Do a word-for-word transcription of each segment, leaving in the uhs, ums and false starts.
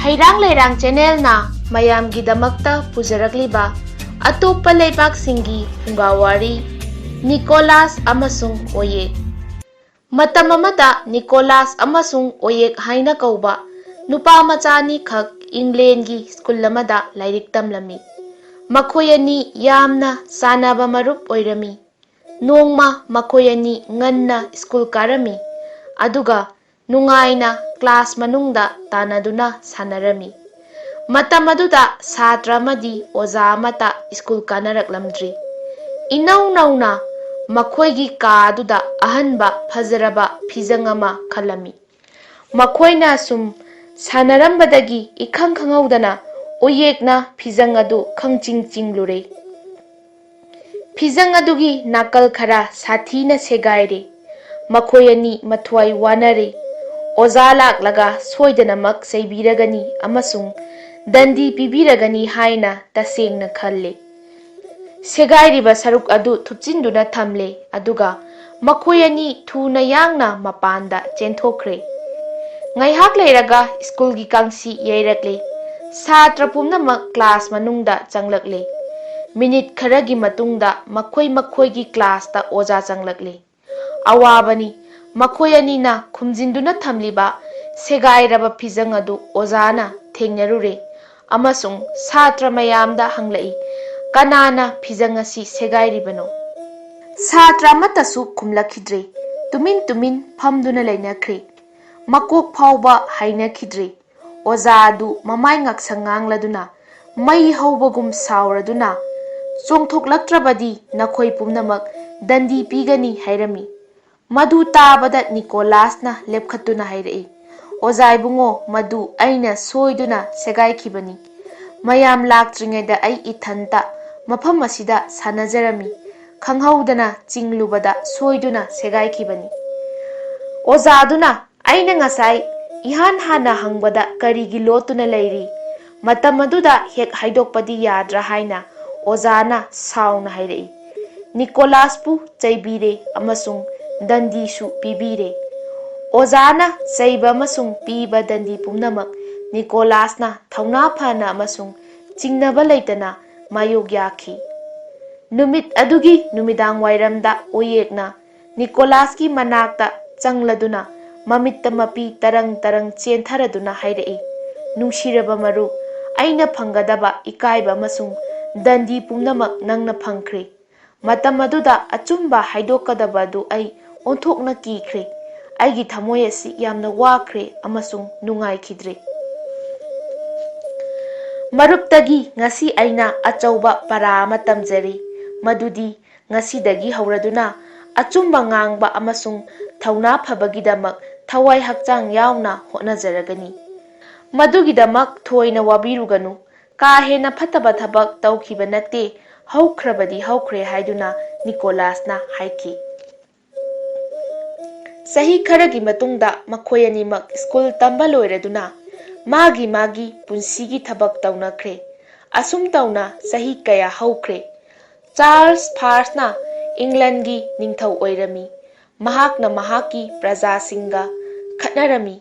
ꯍꯩꯔꯥꯡ ꯂꯩꯔꯥꯡ ꯆꯦꯅꯦꯜꯅ ꯃꯌꯥꯝꯒꯤꯗꯃꯛꯇ ꯄꯨꯖꯔꯛꯂꯤꯕ ꯑꯇꯣꯞꯄ ꯂꯩꯕꯥꯛꯁꯤꯡꯒꯤ ꯐꯨꯡꯒꯥꯋꯥꯔꯤ, ꯅꯤꯀꯣꯂꯥꯁ ꯑꯃꯁꯨꯡ ꯑꯣꯌꯦꯛ꯫ ꯃꯇꯝ ꯑꯃꯗ ꯅꯤꯀꯣꯂꯥꯁ ꯑꯃꯁꯨꯡ ꯑꯣꯌꯦꯛ ꯍꯥꯏꯅ ꯀꯧꯕ ꯅꯨꯄꯥ ꯃꯆꯥ ꯑꯅꯤꯈꯛ ꯏꯪꯂꯦꯟꯒꯤ ꯁ꯭ꯀꯨꯜ ꯑꯃꯗ ꯂꯥꯏꯔꯤꯛ ꯇꯝꯂꯝꯃꯤ꯫ ꯃꯈꯣꯏ ꯑꯅꯤ ꯌꯥꯝꯅ ꯆꯥꯟꯅꯕ ꯃꯔꯨꯞ ꯑꯣꯏꯔꯝꯃꯤ꯫ ꯅꯣꯡꯃ ꯃꯈꯣꯏ ꯑꯅꯤ ꯉꯟꯅ ꯁ꯭ꯀꯨꯜ ꯀꯥꯔꯝꯃꯤ, ꯑꯗꯨꯒ ꯅꯨꯡꯉꯥꯏꯅ ꯀ꯭ꯂꯥꯁ ꯃꯅꯨꯡꯗ ꯇꯥꯟꯅꯗꯨꯅ ꯁꯥꯟꯅꯔꯝꯃꯤ꯫ ꯃꯇꯝ ꯑꯗꯨꯗ ꯁꯥꯇ꯭ꯔ ꯑꯃꯗꯤ ꯑꯣꯖꯥ ꯑꯃꯠꯇ ꯁ꯭ꯀꯨꯜ ꯀꯥꯅꯔꯛꯂꯝꯗ꯭ꯔꯤ꯫ ꯏꯅꯧ ꯅꯧꯅ ꯃꯈꯣꯏꯒꯤ ꯀꯥ ꯑꯗꯨꯗ ꯑꯍꯟꯕ ꯐꯖꯔꯕ ꯐꯤꯖꯪ ꯑꯃ ꯈꯜꯂꯝꯃꯤ꯫ ꯃꯈꯣꯏꯅ ꯁꯨꯝ ꯁꯥꯟꯅꯔꯝꯕꯗꯒꯤ ꯏꯈꯪ ꯈꯪꯍꯧꯗꯅ ꯎꯌꯦꯛꯅ ꯐꯤꯖꯪ ꯑꯗꯨ ꯈꯪꯆꯤꯡ ꯆꯤꯡꯂꯨꯔꯦ꯫ ꯐꯤꯖꯪ ꯑꯗꯨꯒꯤ ꯅꯥꯀꯜ ꯈꯔ ꯁꯥꯊꯤꯅ ꯁꯦꯒꯥꯏꯔꯦ꯫ ꯃꯈꯣꯏ ꯑꯅꯤ ꯃꯊ꯭ꯋꯥꯏ ꯋꯥꯅꯔꯦ꯫ ꯑꯣꯖꯥ ꯂꯥꯛꯂꯒ ꯁꯣꯏꯗꯅꯃꯛ ꯆꯩꯕꯤꯔꯒꯅꯤ ꯑꯃꯁꯨꯡ ꯗꯟꯗꯤ ꯄꯤꯕꯤꯔꯒꯅꯤ ꯍꯥꯏꯅ ꯇꯁꯦꯡꯅ ꯈꯜꯂꯦ꯫ ꯁꯦꯒꯥꯏꯔꯤꯕ ꯁꯔꯨꯛ ꯑꯗꯨ ꯊꯨꯞꯆꯤꯟꯗꯨꯅ ꯊꯝꯂꯦ, ꯑꯗꯨꯒ ꯃꯈꯣꯏ ꯑꯅꯤ ꯊꯨꯅ ꯌꯥꯡꯅ ꯃꯄꯥꯟꯗ ꯆꯦꯟꯊꯣꯛꯈ꯭ꯔꯦ꯫ ꯉꯥꯏꯍꯥꯛ ꯂꯩꯔꯒ ꯁ꯭ꯀꯨꯜꯒꯤ ꯀꯥꯡꯁꯤ ꯌꯩꯔꯛꯂꯦ꯫ ꯁꯥꯇ꯭ꯔ ꯄꯨꯝꯅꯃꯛ ꯀ꯭ꯂꯥꯁ ꯃꯅꯨꯡꯗ ꯆꯪꯂꯛꯂꯦ꯫ ꯃꯤꯅꯤꯠ ꯈꯔꯒꯤ ꯃꯇꯨꯡꯗ ꯃꯈꯣꯏ ꯃꯈꯣꯏꯒꯤ ꯀ꯭ꯂꯥꯁꯇ ꯑꯣꯖꯥ ꯆꯪꯂꯛꯂꯦ꯫ ꯑꯋꯥꯕꯅꯤ, ꯃꯈꯣꯏ ꯑꯅꯤꯅ ꯈꯨꯝꯖꯤꯟꯗꯨꯅ ꯊꯝꯂꯤꯕ ꯁꯦꯒꯥꯏꯔꯕ ꯐꯤꯖꯪ ꯑꯗꯨ ꯑꯣꯖꯥꯅ ꯊꯦꯡꯅꯔꯨꯔꯦ ꯑꯃꯁꯨꯡ ꯁꯥꯇ꯭ꯔ ꯃꯌꯥꯝꯗ ꯍꯪꯂꯛꯏ, "ꯀꯅꯥꯅ ꯐꯤꯖꯪ ꯑꯁꯤ ꯁꯦꯒꯥꯏꯔꯤꯕꯅꯣ?" ꯁꯥꯇ꯭ꯔ ꯑꯃꯠꯇꯁꯨ ꯈꯨꯝꯂꯛꯈꯤꯗ꯭ꯔꯦ꯫ ꯇꯨꯃꯤꯟ ꯇꯨꯃꯤꯟ ꯐꯝꯗꯨꯅ ꯂꯩꯅꯈ꯭ꯔꯦ꯫ ꯃꯀꯣꯛ ꯐꯥꯎꯕ ꯍꯥꯏꯅꯈꯤꯗ꯭ꯔꯦ꯫ ꯑꯣꯖꯥ ꯑꯗꯨ ꯃꯃꯥꯏ ꯉꯥꯛꯁꯪ ꯉꯥꯡꯂꯗꯨꯅ, ꯃꯩ ꯍꯧꯕꯒꯨꯝ ꯁꯥꯎꯔꯗꯨꯅ, "ꯆꯣꯡꯊꯣꯛꯂꯛꯇ꯭ꯔꯕꯗꯤ ꯅꯈꯣꯏ ꯄꯨꯝꯅꯃꯛ ꯗꯟꯗꯤ ꯄꯤꯒꯅꯤ" ꯍꯥꯏꯔꯝꯃꯤ꯫ ꯃꯗꯨ ꯇꯥꯕꯗ ꯅꯤꯀꯣꯂꯥꯁꯅ ꯂꯦꯞꯈꯠꯇꯨꯅ ꯍꯥꯏꯔꯛꯏ, "ꯑꯣꯖꯥ ꯏꯕꯨꯡꯉꯣ, ꯃꯗꯨ ꯑꯩꯅ ꯁꯣꯏꯗꯨꯅ ꯁꯦꯒꯥꯏꯈꯤꯕꯅꯤ꯫ ꯃꯌꯥꯝ ꯂꯥꯛꯇ꯭ꯔꯤꯉꯩꯗ ꯑꯩ ꯏꯊꯟꯇ ꯃꯐꯝ ꯑꯁꯤꯗ ꯁꯥꯟꯅꯖꯔꯝꯃꯤ꯫ ꯈꯪꯍꯧꯗꯅ ꯆꯤꯡꯂꯨꯕꯗ ꯁꯣꯏꯗꯨꯅ ꯁꯦꯒꯥꯏꯈꯤꯕꯅꯤ꯫" ꯑꯣꯖꯥꯗꯨꯅ, "ꯑꯩꯅ ꯉꯁꯥꯏ ꯏꯍꯥꯟ ꯍꯥꯟꯅ ꯍꯪꯕꯗ ꯀꯔꯤꯒꯤ ꯂꯣꯠꯇꯨꯅ ꯂꯩꯔꯤ? ꯃꯇꯝ ꯑꯗꯨꯗ ꯍꯦꯛ ꯍꯥꯏꯗꯣꯛꯄꯗꯤ ꯌꯥꯗ꯭ꯔꯥ?" ꯍꯥꯏꯅ ꯑꯣꯖꯥꯅ ꯁꯥꯎꯅ ꯍꯥꯏꯔꯛꯏ꯫ ꯅꯤꯀꯣꯂꯥꯁꯄꯨ ꯆꯩꯕꯤꯔꯦ ꯑꯃꯁꯨꯡ ꯗꯟꯗꯤꯁꯨ ꯄꯤꯕꯤꯔꯦ꯫ ꯑꯣꯖꯥꯅ ꯆꯩꯕ ꯑꯃꯁꯨꯡ ꯄꯤꯕ ꯗꯟꯗꯤ ꯄꯨꯝꯅꯃꯛ ꯅꯤꯀꯣꯂꯥꯁꯅ ꯊꯧꯅꯥ ꯐꯅ ꯑꯃꯁꯨꯡ ꯆꯤꯡꯅꯕ ꯂꯩꯇꯅ ꯃꯥꯌꯣꯛ ꯌꯥꯈꯤ꯫ ꯅꯨꯃꯤꯠ ꯑꯗꯨꯒꯤ ꯅꯨꯃꯤꯗꯥꯡ ꯋꯥꯏꯔꯝꯗ ꯑꯣꯌꯦꯛꯅ ꯅꯤꯀꯣꯂꯥꯁꯀꯤ ꯃꯅꯥꯛꯇ ꯆꯪꯂꯗꯨꯅ ꯃꯃꯤꯠꯇ ꯃꯄꯤ ꯇꯔꯪ ꯇꯔꯪ ꯆꯦꯟꯊꯔꯗꯨꯅ ꯍꯥꯏꯔꯛꯏ, "ꯅꯨꯡꯁꯤꯔꯕ ꯃꯔꯨꯞ, ꯑꯩꯅ ꯐꯪꯒꯗꯕ ꯏꯀꯥꯏꯕ ꯑꯃꯁꯨꯡ ꯗꯟꯗꯤ ꯄꯨꯝꯅꯃꯛ ꯅꯪꯅ ꯐꯪꯈ꯭ꯔꯦ꯫ ꯃꯇꯝ ꯑꯗꯨꯗ ꯑꯆꯨꯝꯕ ꯍꯥꯏꯗꯣꯛꯀꯗꯕ ꯑꯗꯨ ꯑꯩ ꯑꯣꯟꯊꯣꯛꯅ ꯀꯤꯈ꯭ꯔꯦ꯫ ꯑꯩꯒꯤ ꯊꯃꯣꯏ ꯑꯁꯤ ꯌꯥꯝꯅ ꯋꯥꯈ꯭ꯔꯦ ꯑꯃꯁꯨꯡ ꯅꯨꯡꯉꯥꯏꯈꯤꯗ꯭ꯔꯦ꯫" ꯃꯔꯨꯞꯇꯒꯤ ꯉꯁꯤ ꯑꯩꯅ ꯑꯆꯧꯕ ꯄꯔꯥ ꯑꯃ ꯇꯝꯖꯔꯤ, ꯃꯗꯨꯗꯤ ꯉꯁꯤꯗꯒꯤ ꯍꯧꯔꯗꯨꯅ ꯑꯆꯨꯝꯕ ꯉꯥꯡꯕ ꯑꯃꯁꯨꯡ ꯊꯧꯅꯥ ꯐꯕꯒꯤꯗꯃꯛ ꯊꯋꯥꯏ ꯍꯛꯆꯥꯡ ꯌꯥꯎꯅ ꯍꯣꯠꯅꯖꯔꯒꯅꯤ꯫ ꯃꯗꯨꯒꯤꯗꯃꯛ ꯊꯣꯏꯅ ꯋꯥꯕꯤꯔꯨꯒꯅꯨ꯫ ꯀꯥ ꯍꯦꯟꯅ ꯐꯠꯇꯕ ꯊꯕꯛ ꯇꯧꯈꯤꯕ ꯅꯠꯇꯦ, ꯍꯧꯈ꯭ꯔꯕꯗꯤ ꯍꯧꯈ꯭ꯔꯦ ꯍꯥꯏꯗꯨꯅ ꯅꯤꯀꯣꯂꯥꯁꯅ ꯍꯥꯏꯈꯤ꯫ ꯆꯍꯤ ꯈꯔꯒꯤ ꯃꯇꯨꯡꯗ ꯃꯈꯣꯏ ꯑꯅꯤꯃꯛ ꯁ꯭ꯀꯨꯜ ꯇꯝꯕ ꯂꯣꯏꯔꯗꯨꯅ ꯃꯥꯒꯤ ꯃꯥꯒꯤ ꯄꯨꯟꯁꯤꯒꯤ ꯊꯕꯛ ꯇꯧꯅꯈ꯭ꯔꯦ꯫ ꯑꯁꯨꯝ ꯇꯧꯅ ꯆꯍꯤ ꯀꯌꯥ ꯍꯧꯈ꯭ꯔꯦ꯫ ꯆꯥꯔꯜꯁ ꯐꯥꯔꯁꯅ ꯏꯪꯂꯟꯒꯤ ꯅꯤꯡꯊꯧ ꯑꯣꯏꯔꯝꯃꯤ꯫ ꯃꯍꯥꯛꯅ ꯃꯍꯥꯛꯀꯤ ꯄ꯭ꯔꯖꯥꯁꯤꯡꯒ ꯈꯠꯅꯔꯝꯃꯤ꯫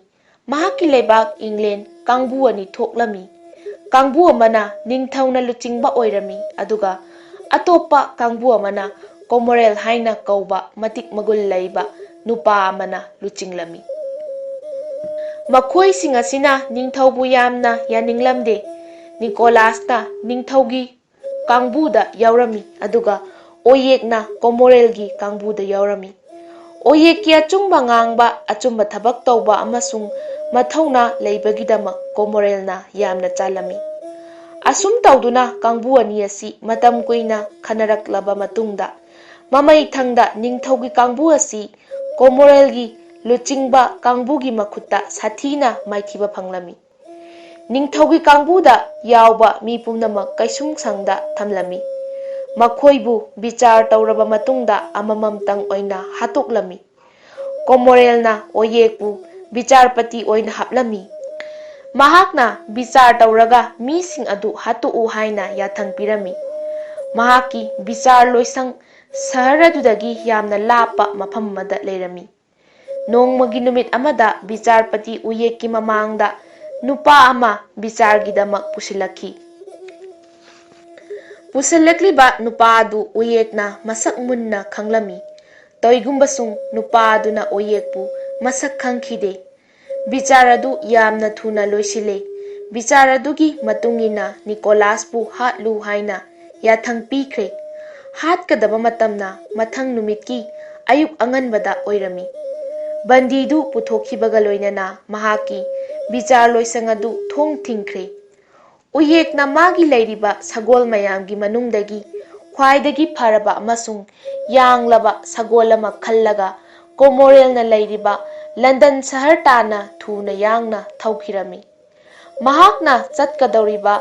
ꯃꯍꯥꯛꯀꯤ ꯂꯩꯕꯥꯛ ꯏꯪꯂꯦꯟ ꯀꯥꯡꯕꯨ ꯑꯅꯤ ꯊꯣꯛꯂꯝꯃꯤ꯫ ꯀꯥꯡꯕꯨ ꯑꯃꯅ ꯅꯤꯡꯊꯧꯅ ꯂꯨꯆꯤꯡꯕ ꯑꯣꯏꯔꯝꯃꯤ, ꯑꯗꯨꯒ ꯑꯇꯣꯞꯄ ꯀꯥꯡꯕꯨ ꯑꯃꯅ ꯀꯣꯃꯣꯔꯦꯜ ꯍꯥꯏꯅ ꯀꯧꯕ ꯃꯇꯤꯛ ꯃꯒꯨꯟ ꯂꯩꯕ ꯅꯨꯄꯥ ꯑꯃꯅ ꯂꯨꯆꯤꯡꯂꯝꯃꯤ꯫ ꯃꯈꯣꯏꯁꯤꯡ ꯑꯁꯤꯅ ꯅꯤꯡꯊꯧꯕꯨ ꯌꯥꯝꯅ ꯌꯥꯅꯤꯡꯂꯝꯗꯦ꯫ ꯅꯤꯀꯣꯂꯥꯁꯅ ꯅꯤꯡꯊꯧꯒꯤ ꯀꯥꯡꯕꯨꯗ ꯌꯥꯎꯔꯝꯃꯤ, ꯑꯗꯨꯒ ꯑꯣꯌꯦꯛꯅ ꯀꯣꯃꯣꯔꯦꯜꯒꯤ ꯀꯥꯡꯕꯨꯗ ꯌꯥꯎꯔꯝꯃꯤ꯫ ꯑꯣꯌꯦꯛꯀꯤ ꯑꯆꯨꯝꯕ ꯉꯥꯡꯕ, ꯑꯆꯨꯝꯕ ꯊꯕꯛ ꯇꯧꯕ ꯑꯃꯁꯨꯡ ꯃꯊꯧꯅꯥ ꯂꯩꯕꯒꯤꯗꯃꯛ ꯀꯣꯃꯣꯔꯦꯜꯅ ꯌꯥꯝꯅ ꯆꯥꯜꯂꯝꯃꯤ꯫ ꯑꯁꯨꯝ ꯇꯧꯗꯨꯅ ꯀꯥꯡꯕꯨ ꯑꯅꯤ ꯑꯁꯤ ꯃꯇꯝ ꯀꯨꯏꯅ ꯈꯟꯅꯔꯛꯂꯕ ꯃꯇꯨꯡꯗ, ꯃꯃꯩꯊꯪꯗ ꯅꯤꯡꯊꯧꯒꯤ ꯀꯥꯡꯕꯨ ꯑꯁꯤ ꯀꯣꯃꯣꯔꯦꯜꯒꯤ ꯂꯨꯆꯤꯡꯕ ꯀꯥꯡꯕꯨꯒꯤ ꯃꯈꯨꯠꯇ ꯁꯥꯊꯤꯅ ꯃꯥꯏꯊꯤꯕ ꯐꯪꯂꯝꯃꯤ꯫ ꯅꯤꯡꯊꯧꯒꯤ ꯀꯥꯡꯕꯨꯗ ꯌꯥꯎꯕ ꯃꯤ ꯄꯨꯝꯅꯃꯛ ꯀꯩꯁꯨꯝꯁꯪꯗ ꯊꯝꯂꯝꯃꯤ꯫ ꯃꯈꯣꯏꯕꯨ ꯕꯤꯆꯥꯔ ꯇꯧꯔꯕ ꯃꯇꯨꯡꯗ ꯑꯃꯃꯝꯇꯪ ꯑꯣꯏꯅ ꯍꯥꯠꯇꯣꯛꯂꯝꯃꯤ꯫ ꯀꯣꯃꯣꯔꯦꯜꯅ ꯑꯣꯌꯦꯛꯄꯨ ꯕꯤꯆꯥꯔꯄꯇꯤ ꯑꯣꯏꯅ ꯍꯥꯞꯂꯝꯃꯤ꯫ ꯃꯍꯥꯛꯅ ꯕꯤꯆꯥꯔ ꯇꯧꯔꯒ ꯃꯤꯁꯤꯡ ꯑꯗꯨ ꯍꯥꯠꯇꯣꯛꯎ ꯍꯥꯏꯅ ꯌꯥꯊꯪ ꯄꯤꯔꯝꯃꯤ꯫ ꯃꯍꯥꯛꯀꯤ ꯕꯤꯆꯥꯔ ꯂꯣꯏꯁꯪ ꯁꯍꯔ ꯑꯗꯨꯗꯒꯤ ꯌꯥꯝꯅ ꯂꯥꯞꯄ ꯃꯐꯝ ꯑꯃꯗ ꯂꯩꯔꯝꯃꯤ꯫ ꯅꯣꯡꯃꯒꯤ ꯅꯨꯃꯤꯠ ꯑꯃꯗ ꯕꯤꯆꯥꯔꯄꯇꯤ ꯎꯌꯦꯛꯀꯤ ꯃꯃꯥꯡꯗ ꯅꯨꯄꯥ ꯑꯃ ꯕꯤꯆꯥꯔꯒꯤꯗꯃꯛ ꯄꯨꯁꯤꯜꯂꯛꯈꯤ꯫ ꯄꯨꯁꯤꯜꯂꯛꯂꯤꯕ ꯅꯨꯄꯥ ꯑꯗꯨ ꯎꯌꯦꯛꯅ ꯃꯁꯛ ꯃꯨꯟꯅ ꯈꯪꯂꯝꯃꯤ꯫ ꯇꯧꯏꯒꯨꯝꯕꯁꯨꯡ ꯅꯨꯄꯥ ꯑꯗꯨꯅ ꯎꯌꯦꯛꯄꯨ ꯃꯁꯛ ꯈꯪꯈꯤꯗꯦ꯫ ꯕꯤꯆꯥꯔ ꯑꯗꯨ ꯌꯥꯝꯅ ꯊꯨꯅ ꯂꯣꯏꯁꯤꯜꯂꯦ꯫ ꯕꯤꯆꯥꯔ ꯑꯗꯨꯒꯤ ꯃꯇꯨꯡ ꯏꯟꯅ ꯅꯤꯀꯣꯂꯥꯁꯄꯨ ꯍꯥꯠꯂꯨ ꯍꯥꯏꯅ ꯌꯥꯊꯪ ꯄꯤꯈ꯭ꯔꯦ꯫ ꯍꯥꯠꯀꯗꯕ ꯃꯇꯝꯅ ꯃꯊꯪ ꯅꯨꯃꯤꯠꯀꯤ ꯑꯌꯨꯛ ꯑꯉꯟꯕꯗ ꯑꯣꯏꯔꯝꯃꯤ꯫ ꯕꯟꯗꯤꯗꯨ ꯄꯨꯊꯣꯛꯈꯤꯕꯒ ꯂꯣꯏꯅꯅ ꯃꯍꯥꯛꯀꯤ ꯕꯤꯆꯥꯔ ꯂꯣꯏꯁꯪ ꯑꯗꯨ ꯊꯣꯡ ꯊꯤꯡꯈ꯭ꯔꯦ꯫ ꯎꯌꯦꯛꯅ ꯃꯥꯒꯤ ꯂꯩꯔꯤꯕ ꯁꯒꯣꯜ ꯃꯌꯥꯝꯒꯤ ꯃꯅꯨꯡꯗꯒꯤ ꯈ꯭ꯋꯥꯏꯗꯒꯤ ꯐꯔꯕ ꯑꯃꯁꯨꯡ ꯌꯥꯡꯂꯕ ꯁꯒꯣꯜ ꯑꯃ ꯈꯜꯂꯒ ꯀꯣꯃꯣꯔꯦꯜꯅ ꯂꯩꯔꯤꯕ ꯂꯟꯗꯟ ꯁꯍꯔ ꯇꯥꯟꯅ ꯊꯨꯅ ꯌꯥꯡꯅ ꯊꯧꯈꯤꯔꯝꯃꯤ꯫ ꯃꯍꯥꯛꯅ ꯆꯠꯀꯗꯧꯔꯤꯕ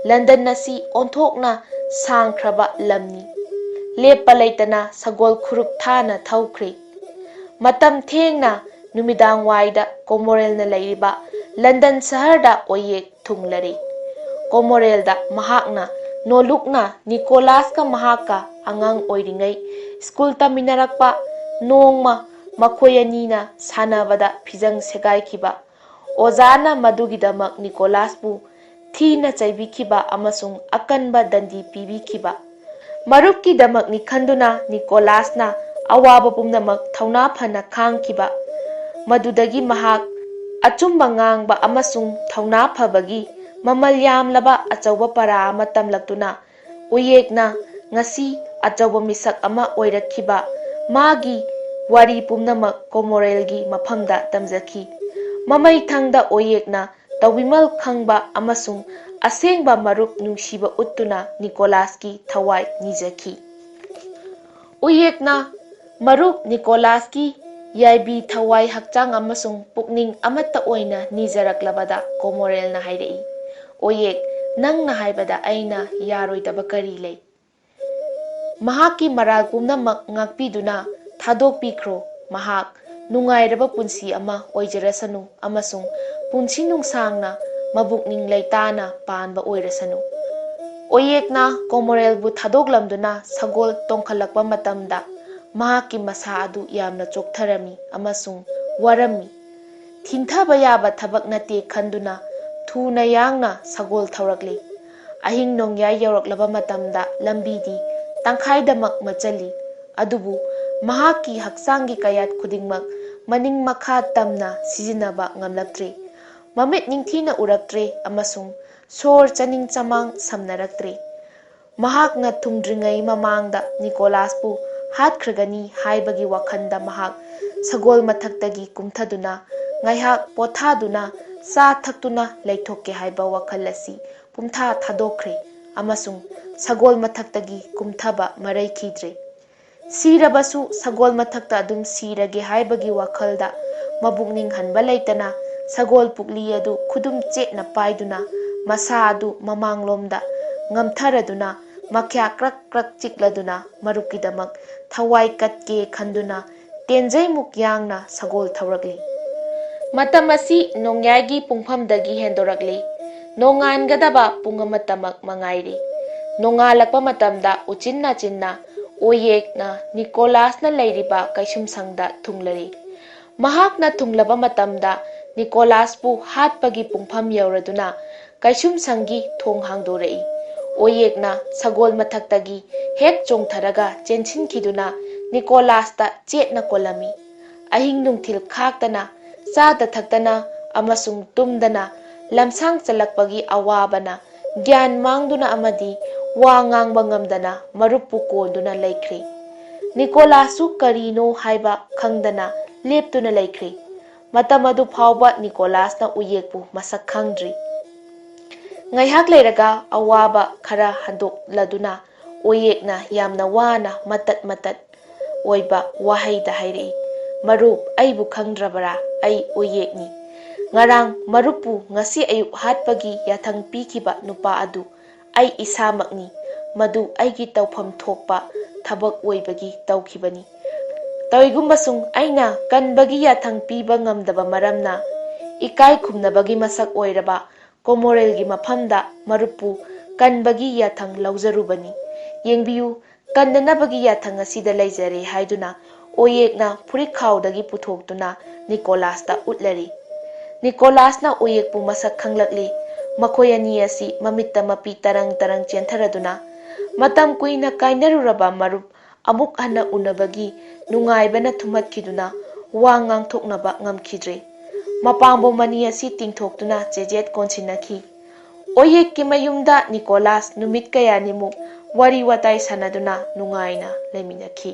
ꯂꯟꯗꯟ ꯑꯁꯤ ꯑꯣꯟꯊꯣꯛꯅ ꯁꯥꯡꯈ꯭ꯔꯕ ꯂꯝꯅꯤ꯫ ꯂꯦꯞꯄ ꯂꯩꯇꯅ ꯁꯒꯣꯜ ꯈꯨꯔꯨꯞ ꯊꯥꯅ ꯊꯧꯈ꯭ꯔꯦ꯫ ꯃꯇꯝ ꯊꯦꯡꯅ ꯅꯨꯃꯤꯗꯥꯡ ꯋꯥꯏꯗ ꯀꯣꯃꯣꯔꯦꯜꯅ ꯂꯩꯔꯤꯕ ꯂꯟꯗꯟ ꯁꯍꯔꯗ ꯑꯣꯌꯦꯛ ꯊꯨꯡꯂꯔꯦ꯫ ꯀꯣꯃꯣꯔꯦꯜꯗ ꯃꯍꯥꯛꯅ ꯅꯣꯂꯨꯛꯅ ꯅꯤꯀꯣꯂꯥꯁꯀ ꯃꯍꯥꯛꯀ ꯑꯉꯥꯡ ꯑꯣꯏꯔꯤꯉꯩ ꯁ꯭ꯀꯨꯜ ꯇꯝꯃꯤꯟꯅꯔꯛꯄ ꯅꯣꯡꯃ ꯃꯈꯣꯏ ꯑꯅꯤꯅ ꯁꯥꯟꯅꯕꯗ ꯐꯤꯖꯪ ꯁꯦꯒꯥꯏꯈꯤꯕ, ꯑꯣꯖꯥꯅ ꯃꯗꯨꯒꯤꯗꯃꯛ ꯅꯤꯀꯣꯂꯥꯁꯄꯨ ꯊꯤꯅ ꯆꯩꯕꯤꯈꯤꯕ ꯑꯃꯁꯨꯡ ꯑꯀꯟꯕ ꯗꯟꯗꯤ ꯄꯤꯕꯤꯈꯤꯕ꯫ ꯃꯔꯨꯞꯀꯤꯗꯃꯛꯅꯤ ꯈꯟꯗꯨꯅ ꯅꯤꯀꯣꯂꯥꯁꯅ ꯑꯋꯥꯕ ꯄꯨꯝꯅꯃꯛ ꯊꯧꯅꯥ ꯐꯅ ꯈꯥꯡꯈꯤꯕ꯫ ꯃꯗꯨꯗꯒꯤ ꯃꯍꯥꯛ ꯑꯆꯨꯝꯕ ꯉꯥꯡꯕ ꯑꯃꯁꯨꯡ ꯊꯧꯅꯥ ꯐꯕꯒꯤ ꯃꯃꯜ ꯌꯥꯝꯂꯕ ꯑꯆꯧꯕ ꯄꯔꯥ ꯑꯃ ꯇꯝꯂꯛꯇꯨꯅ ꯎꯌꯦꯛꯅ ꯉꯁꯤ ꯑꯆꯧꯕ ꯃꯤꯁꯛ ꯑꯃ ꯑꯣꯏꯔꯛꯈꯤꯕ ꯃꯥꯒꯤ ꯋꯥꯔꯤ ꯄꯨꯝꯅꯃꯛ ꯀꯣꯃꯣꯔꯦꯜꯒꯤ ꯃꯐꯝꯗ ꯇꯝꯖꯈꯤ꯫ ꯃꯃꯩ ꯊꯪꯗ ꯎꯌꯦꯛꯅ ꯇꯧꯕꯤꯃꯜ ꯈꯪꯕ ꯑꯃꯁꯨꯡ ꯑꯁꯦꯡꯕ ꯃꯔꯨꯞ ꯅꯨꯡꯁꯤꯕ ꯎꯠꯇꯨꯅ ꯅꯤꯀꯣꯂꯥꯁꯀꯤ ꯊꯋꯥꯏ ꯅꯤꯖꯈꯤ꯫ ꯎꯌꯦꯛꯅ ꯃꯔꯨꯞ ꯅꯤꯀꯣꯂꯥꯁꯀꯤ ꯌꯥꯏꯕꯤ ꯊꯋꯥꯏ ꯍꯛꯆꯥꯡ ꯑꯃꯁꯨꯡ ꯄꯨꯛꯅꯤꯡ ꯑꯃꯠꯇ ꯑꯣꯏꯅ ꯅꯤꯖꯔꯛꯂꯕꯗ ꯀꯣꯃꯣꯔꯦꯜꯅ ꯍꯥꯏꯔꯛꯏ, "ꯎꯌꯦꯛ, ꯅꯪꯅ ꯍꯥꯏꯕꯗ ꯑꯩꯅ ꯌꯥꯔꯣꯏꯗꯕ ꯀꯔꯤ ꯂꯩ? ꯃꯍꯥꯛꯀꯤ ꯃꯔꯥꯜ ꯄꯨꯝꯅꯃꯛ ꯉꯥꯛꯄꯤꯗꯨꯅ ꯊꯥꯗꯣꯛꯄꯤꯈ꯭ꯔꯣ꯫ ꯃꯍꯥꯛ ꯅꯨꯡꯉꯥꯏꯔꯕ ꯄꯨꯟꯁꯤ ꯑꯃ ꯑꯣꯏꯖꯔꯁꯅꯨ ꯑꯃꯁꯨꯡ ꯄꯨꯟꯁꯤ ꯅꯨꯡꯁꯥꯡꯅ ꯃꯕꯨꯛꯅꯤꯡ ꯂꯩꯇꯥꯅ ꯄꯥꯟꯕ ꯑꯣꯏꯔꯁꯅꯨ꯫" ꯑꯣꯌꯦꯛꯅ ꯀꯣꯃꯣꯔꯦꯜꯕꯨ ꯊꯥꯗꯣꯛꯂꯝꯗꯨꯅ ꯁꯒꯣꯜ ꯇꯣꯡꯈꯠꯂꯛꯄ ꯃꯇꯝꯗ ꯃꯍꯥꯛꯀꯤ ꯃꯁꯥ ꯑꯗꯨ ꯌꯥꯝꯅ ꯆꯣꯛꯊꯔꯝꯃꯤ ꯑꯃꯁꯨꯡ ꯋꯥꯔꯝꯃꯤ꯫ ꯊꯤꯡꯊꯕ ꯌꯥꯕ ꯊꯕꯛ ꯅꯠꯇꯦ ꯈꯟꯗꯨꯅ ꯊꯨꯅ ꯌꯥꯡꯅ ꯁꯒꯣꯜ ꯊꯧꯔꯛꯂꯤ꯫ ꯑꯍꯤꯡ ꯅꯣꯡꯌꯥꯏ ꯌꯧꯔꯛꯂꯕ ꯃꯇꯝꯗ ꯂꯝꯕꯤꯗꯤ ꯇꯪꯈꯥꯏꯗꯃꯛ ꯃꯠꯆꯜꯂꯤ꯫ ꯑꯗꯨꯕꯨ ꯃꯍꯥꯛꯀꯤ ꯍꯛꯆꯥꯡꯒꯤ ꯀꯌꯥꯠ ꯈꯨꯗꯤꯡꯃꯛ ꯃꯅꯤꯡ ꯃꯈꯥ ꯇꯝꯅ ꯁꯤꯖꯤꯟꯅꯕ ꯉꯝꯂꯛꯇ꯭ꯔꯦ꯫ ꯃꯃꯤꯠ ꯅꯤꯡꯊꯤꯅ ꯎꯔꯛꯇ꯭ꯔꯦ ꯑꯃꯁꯨꯡ ꯁꯣꯔ ꯆꯥꯅꯤꯡ ꯆꯃꯥꯡ ꯁꯝꯅꯔꯛꯇ꯭ꯔꯦ꯫ ꯃꯍꯥꯛꯅ ꯊꯨꯡꯗ꯭ꯔꯤꯉꯩ ꯃꯃꯥꯡꯗ ꯅꯤꯀꯣꯂꯥꯁꯄꯨ ꯍꯥꯠꯈ꯭ꯔꯒꯅꯤ ꯍꯥꯏꯕꯒꯤ ꯋꯥꯈꯜꯗ ꯃꯍꯥꯛ ꯁꯒꯣꯜ ꯃꯊꯛꯇꯒꯤ ꯀꯨꯝꯊꯗꯨꯅ ꯉꯥꯏꯍꯥꯛ ꯄꯣꯊꯥꯗꯨꯅ ꯆꯥ ꯊꯛꯇꯨꯅ ꯂꯩꯊꯣꯛꯀꯦ ꯍꯥꯏꯕ ꯋꯥꯈꯜ ꯑꯁꯤ ꯄꯨꯝꯊꯥ ꯊꯥꯗꯣꯛꯈ꯭ꯔꯦ ꯑꯃꯁꯨꯡ ꯁꯒꯣꯜ ꯃꯊꯛꯇꯒꯤ ꯀꯨꯝꯊꯕ ꯃꯔꯩꯈꯤꯗ꯭ꯔꯦ꯫ ꯁꯤꯔꯕꯁꯨ ꯁꯒꯣꯜ ꯃꯊꯛꯇ ꯑꯗꯨꯝ ꯁꯤꯔꯒꯦ ꯍꯥꯏꯕꯒꯤ ꯋꯥꯈꯜꯗ ꯃꯕꯨꯛꯅꯤꯡ ꯍꯟꯕ ꯂꯩꯇꯅ ꯁꯒꯣꯜ ꯄꯨꯛꯂꯤ ꯑꯗꯨ ꯈꯨꯗꯨꯝ ꯆꯦꯠꯅ ꯄꯥꯏꯗꯨꯅ ꯃꯁꯥ ꯑꯗꯨ ꯃꯃꯥꯡꯂꯣꯝꯗ ꯉꯝꯊꯔꯗꯨꯅ ꯃꯈ꯭ꯌꯥ ꯀ꯭ꯔꯛ ꯀ꯭ꯔꯛ ꯆꯤꯛꯂꯗꯨꯅ ꯃꯔꯨꯞꯀꯤꯗꯃꯛ ꯊꯋꯥꯏ ꯀꯠꯀꯦ ꯈꯟꯗꯨꯅ ꯇꯦꯟꯖꯩꯃꯨꯛ ꯌꯥꯡꯅ ꯁꯒꯣꯜ ꯊꯧꯔꯛꯂꯤ꯫ ꯃꯇꯝ ꯑꯁꯤ ꯅꯣꯡꯌꯥꯏꯒꯤ ꯄꯨꯡꯐꯝꯗꯒꯤ ꯍꯦꯟꯗꯣꯔꯛꯂꯤ꯫ ꯅꯣꯡꯉꯥꯟꯒꯗꯕ ꯄꯨꯡ ꯑꯃꯇꯃꯛ ꯃꯉꯥꯏꯔꯤ꯫ ꯅꯣꯡꯉꯥꯜꯂꯛꯄ ꯃꯇꯝꯗ ꯎꯆꯤꯟ ꯅꯥꯆꯤꯟꯅ ꯑꯣꯌꯦꯛꯅ ꯅꯤꯀꯣꯂꯥꯁꯅ ꯂꯩꯔꯤꯕ ꯀꯩꯁꯨꯝꯁꯪꯗ ꯊꯨꯡꯂꯔꯤ꯫ ꯃꯍꯥꯛꯅ ꯊꯨꯡꯂꯕ ꯃꯇꯝꯗ ꯅꯤꯀꯣꯂꯥꯁꯄꯨ ꯍꯥꯠꯄꯒꯤ ꯄꯨꯡꯐꯝ ꯌꯧꯔꯗꯨꯅ ꯀꯩꯁꯨꯝꯁꯪꯒꯤ ꯊꯣꯡ ꯍꯥꯡꯗꯣꯔꯛꯏ꯫ ꯑꯣꯌꯦꯛꯅ ꯁꯒꯣꯜ ꯃꯊꯛꯇꯒꯤ ꯍꯦꯛ ꯆꯣꯡꯊꯔꯒ ꯆꯦꯟꯁꯤꯟꯈꯤꯗꯨꯅ ꯅꯤꯀꯣꯂꯥꯁꯇ ꯆꯦꯠꯅ ꯀꯣꯜꯂꯝꯃꯤ꯫ ꯑꯍꯤꯡ ꯅꯨꯡꯊꯤꯜ ꯈꯥꯛꯇꯅ ꯆꯥꯗ ꯊꯛꯇꯅ ꯑꯃꯁꯨꯡ ꯇꯨꯝꯗꯅ ꯂꯝꯁꯥꯡ ꯆꯠꯂꯛꯄꯒꯤ ꯑꯋꯥꯕꯅ ꯒ꯭ꯌꯥꯟ ꯃꯥꯡꯗꯨꯅ ꯑꯃꯗꯤ ꯋꯥ ꯉꯥꯡꯕ ꯉꯝꯗꯅ ꯃꯔꯨꯞꯄꯨ ꯀꯣꯟꯗꯨꯅ ꯂꯩꯈ꯭ꯔꯦ꯫ ꯅꯤꯀꯣꯂꯥꯁꯁꯨ ꯀꯔꯤꯅꯣ ꯍꯥꯏꯕ ꯈꯪꯗꯅ ꯂꯦꯞꯇꯨꯅ ꯂꯩꯈ꯭ꯔꯦ꯫ ꯃꯇꯝ ꯑꯗꯨ ꯐꯥꯎꯕ ꯅꯤꯀꯣꯂꯥꯁꯅ ꯎꯌꯦꯛꯄꯨ ꯃꯁꯛ ꯈꯪꯗ꯭ꯔꯤ꯫ ꯉꯥꯏꯍꯥꯛ ꯂꯩꯔꯒ ꯑꯋꯥꯕ ꯈꯔ ꯍꯟꯗꯣꯛꯂꯗꯨꯅ ꯎꯌꯦꯛꯅ ꯌꯥꯝꯅ ꯋꯥꯅ ꯃꯇꯠ ꯃꯇꯠ ꯑꯣꯏꯕ ꯋꯥꯍꯩꯗ ꯍꯥꯏꯔꯛꯏ, "ꯃꯔꯨꯞ, ꯑꯩꯕꯨ ꯈꯪꯗ꯭ꯔꯕꯔꯥ? ꯑꯩ ꯎꯌꯦꯛꯅꯤ꯫ ꯉꯔꯥꯡ ꯃꯔꯨꯞꯄꯨ ꯉꯁꯤ ꯑꯌꯨꯛ ꯍꯥꯠꯄꯒꯤ ꯌꯥꯊꯪ ꯄꯤꯈꯤꯕ ꯅꯨꯄꯥ ꯑꯗꯨ ꯑꯩ ꯏꯁꯥꯃꯛꯅꯤ꯫ ꯃꯗꯨ ꯑꯩꯒꯤ ꯇꯧꯐꯝ ꯊꯣꯛꯄ ꯊꯕꯛ ꯑꯣꯏꯕꯒꯤ ꯇꯧꯈꯤꯕꯅꯤ꯫ ꯇꯧꯏꯒꯨꯝꯕꯁꯨꯡ ꯑꯩꯅ ꯀꯟꯕꯒꯤ ꯌꯥꯊꯪ ꯄꯤꯕ ꯉꯝꯗꯕ ꯃꯔꯝꯅ ꯏꯀꯥꯏ ꯈꯨꯝꯅꯕꯒꯤ ꯃꯁꯛ ꯑꯣꯏꯔꯕ ꯀꯣꯃꯣꯔꯦꯜꯒꯤ ꯃꯐꯝꯗ ꯃꯔꯨꯞꯄꯨ ꯀꯟꯕꯒꯤ ꯌꯥꯊꯪ ꯂꯧꯖꯔꯨꯕꯅꯤ꯫ ꯌꯦꯡꯕꯤꯌꯨ, ꯀꯟꯅꯅꯕꯒꯤ ꯌꯥꯊꯪ ꯑꯁꯤꯗ ꯂꯩꯖꯔꯦ" ꯍꯥꯏꯗꯨꯅ ꯑꯣꯌꯦꯛꯅ ꯐꯨꯔꯤꯠꯈꯥꯎꯗꯒꯤ ꯄꯨꯊꯣꯛꯇꯨꯅ ꯅꯤꯀꯣꯂꯥꯁꯇ ꯎꯠꯂꯔꯤ꯫ ꯅꯤꯀꯣꯂꯥꯁꯅ ꯑꯣꯌꯦꯛꯄꯨ ꯃꯁꯛ ꯈꯪꯂꯛꯂꯤ꯫ ꯃꯈꯣꯏ ꯑꯅꯤ ꯑꯁꯤ ꯃꯃꯤꯠꯇ ꯃꯄꯤ ꯇꯔꯪ ꯇꯔꯪ ꯆꯦꯟꯊꯔꯗꯨꯅ ꯃꯇꯝ ꯀꯨꯏꯅ ꯀꯥꯏꯅꯔꯨꯔꯕ ꯃꯔꯨꯞ ꯑꯃꯨꯛ ꯍꯟꯅ ꯎꯅꯕꯒꯤ ꯅꯨꯡꯉꯥꯏꯕꯅ ꯊꯨꯝꯍꯠꯈꯤꯗꯨꯅ ꯋꯥ ꯉꯥꯡꯊꯣꯛꯅꯕ ꯉꯝꯈꯤꯗ꯭ꯔꯦ꯫ ꯃꯄꯥꯝꯕꯣꯝ ꯑꯅꯤ ꯑꯁꯤ ꯇꯤꯡꯊꯣꯛꯇꯨꯅ ꯆꯦꯖꯦꯠ ꯀꯣꯟꯁꯤꯟꯅꯈꯤ꯫ ꯑꯣꯌꯦꯛꯀꯤ ꯃꯌꯨꯝꯗ ꯅꯤꯀꯣꯂꯥꯁ ꯅꯨꯃꯤꯠ ꯀꯌꯥꯅꯤꯃꯨꯛ ꯋꯥꯔꯤ ꯋꯥꯇꯥꯏ ꯁꯥꯟꯅꯗꯨꯅ ꯅꯨꯡꯉꯥꯏꯅ ꯂꯩꯃꯤꯟꯅꯈꯤ꯫